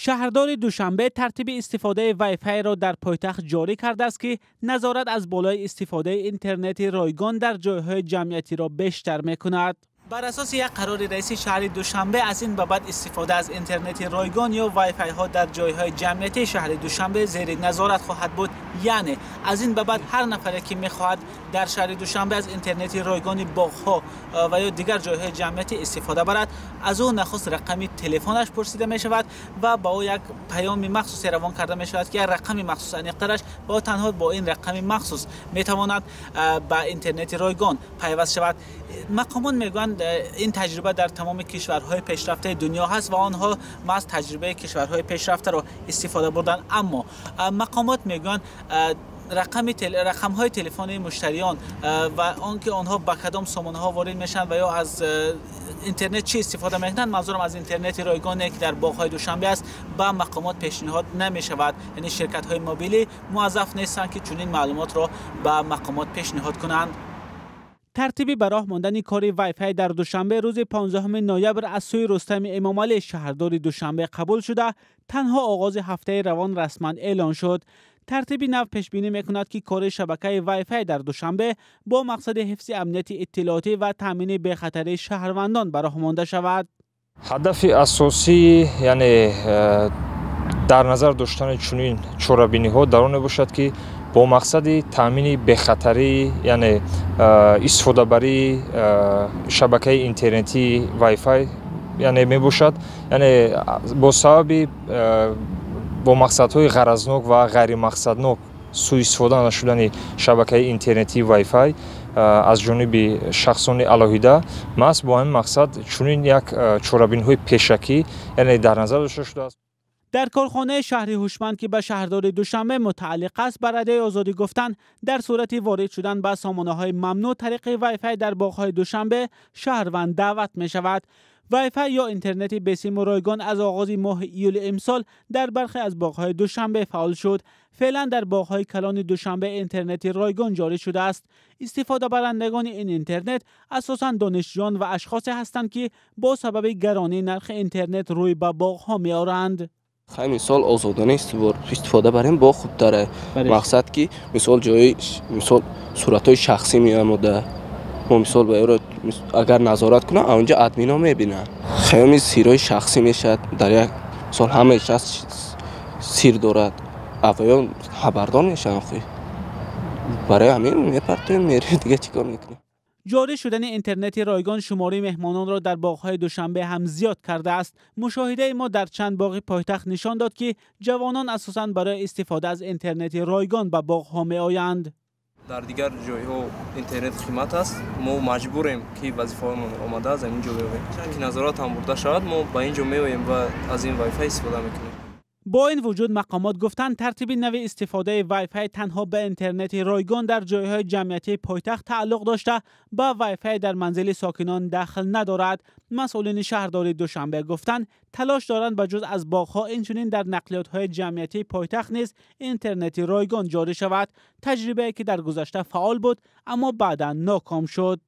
Шаҳрдори Душанбе тартиби истифодаи Wi-Fi-ро дар пойтахт ҷорӣ кардааст, ки назорат аз болои истифодаи интернети ройгон дар ҷойҳои ҷамъиятиро бештар мекунад. Бар асоси як қарори раиси шаҳри Душанбе, аз ин ба баъд истифода аз интернети ройгон ё Wi-Fi-ҳо дар ҷойҳои ҷамъиятии шаҳри Душанбе зери назорат хоҳад буд. Яъне аз ин ба баъд ҳар нафаре, ки мехоҳад дар шаҳри Душанбе аз интернети ройгони боғҳо ва ё дигар ҷойҳои ҷамъиятӣ истифода барад, аз ӯ нахуст рақами телефонаш пурсида мешавад ва ба ӯ як паёми махсусе равон карда мешавад, ки як рақами махсус аниқтараш ва танҳо бо ин рақами махсус метавонад ба интернети ройгон пайваст шавад. Мақомот мегӯянд, ин таҷриба дар тамоми кишварҳои пешрафтаи дунё ҳаст ва онҳо маҳз таҷрибаи кишварҳои пешрафтаро истифода бурданд. Аммо мақомот мегӯянд, рақамҳои телефони муштариён ва он ки онҳо ба кадом сомонаҳо ворид мешаванд ва ё аз интернет чӣ истифода мекунанд, манзурам аз интернети ройгоне, ки дар боғҳои Душанбе аст, ба мақомот пешниҳод намешавад. Яъне ширкатҳои мобилӣ муваззаф нестанд, ки чунин маълумотро ба мақомот пешниҳод кунанд. Тартиби ба роҳ мондани кори Wi-Fi дар Душанбе рӯзи 15 ноябр аз сӯи Рустами Эмомалӣ, шаҳрдори Душанбе, қабул шуда, танҳо оғози ҳафтаи равон расман эълон шуд. Тартиби нав пешбинӣ мекунад, ки кори шабакаи Wi-Fi дар Душанбе бо мақсади ҳифзи амнияти иттилоотӣ ва таъмини бехатарии шаҳрвандон ба роҳ монда шавад. Ҳадафи асосӣ, яъне дар назар доштани чунин чорабиниҳо дар он мебошад, ки бо мақсади таъмини бехатарӣ, яъне истифодабарии шабакаи интернетии Wi-Fi яъне мебошад, яъне бо сабаби бо мақсадҳои ғаразнок ва ғайримақсаднок сӯистифода нашудани шабакаи интернетии Wi-Fi аз ҷониби шахсони алоҳида, маҳз бо ҳамин мақсад чунин як чорабиниҳои пешакӣ, яъне дар назар дошта шудааст. Дар корхонаи шаҳри ҳушманд, ки ба шаҳрдори Душанбе мутааллиқ аст, ба Радиои Озодӣ гуфтанд, дар сурати ворид шудан ба сомонаҳои мамнӯъ тариқи Wi-Fi дар боғҳои Душанбе шаҳрванд даъват мешавад. Wi-Fi ё интернети бесиму ройгон аз оғози моҳи июли имсол дар бархе аз боғҳои Душанбе фаъол шуд. Феълан дар боғҳои калони Душанбе интернети ройгон ҷорӣ шудааст. Истифодабарандагони ин интернет асосан донишҷӯён ва ашхосе ҳастанд, ки бо сабаби гаронии нархи интернет рӯй ба боғҳо меоранд. Хай, мисол, озодона истифода барем, бо хубтаре. Мақсад ки, мисол, ҷои, мисол, суратҳои шахсӣ меомода, мо, мисол, ба ёро агар назорат кунам, онҷа админо мебинанд, хаёми сирҳои шахсӣ мешавад. Дар як мисол ҳамаи шахс сир дорад, авваё хабардор мешаванд. Хи, барои ҳамин мепартоем, мерем, дига чӣ кор мекунем? Ҷорӣ шудани интернети ройгон шумори меҳмононро дар боғҳои Душанбе ҳам зиёд кардааст. Мушоҳидаи мо дар чанд боғи пойтахт нишон дод, ки ҷавонон асосан барои истифода аз интернети ройгон ба боғҳо меоянд. Дар дигар ҷойҳо интернет қимат аст, мо маҷбурем, ки вазифаҳоямон омада аз ин ҷо меоем, ки назорат ҳам бурда шавад. Мо ба ин ҷо меоем ва аз ин Wi-Fi истифода мекунем. Бо ин вуҷуд, мақомот гуфтанд, тартиби нави истифодаи Wi-Fi танҳо ба интернети ройгон дар ҷойҳои ҷамъиятии пойтахт тааллуқ дошта, ба Wi-Fi дар манзили сокинон дахл надорад. Масъулини шаҳрдории Душанбе гуфтанд, талош доранд, ба ҷуз аз боғҳо инчунин дар нақлиётҳои ҷамъиятии пойтахт низ интернети ройгон ҷорӣ шавад, таҷрибае ки дар гузашта фаъол буд, аммо баъдан ноком шуд.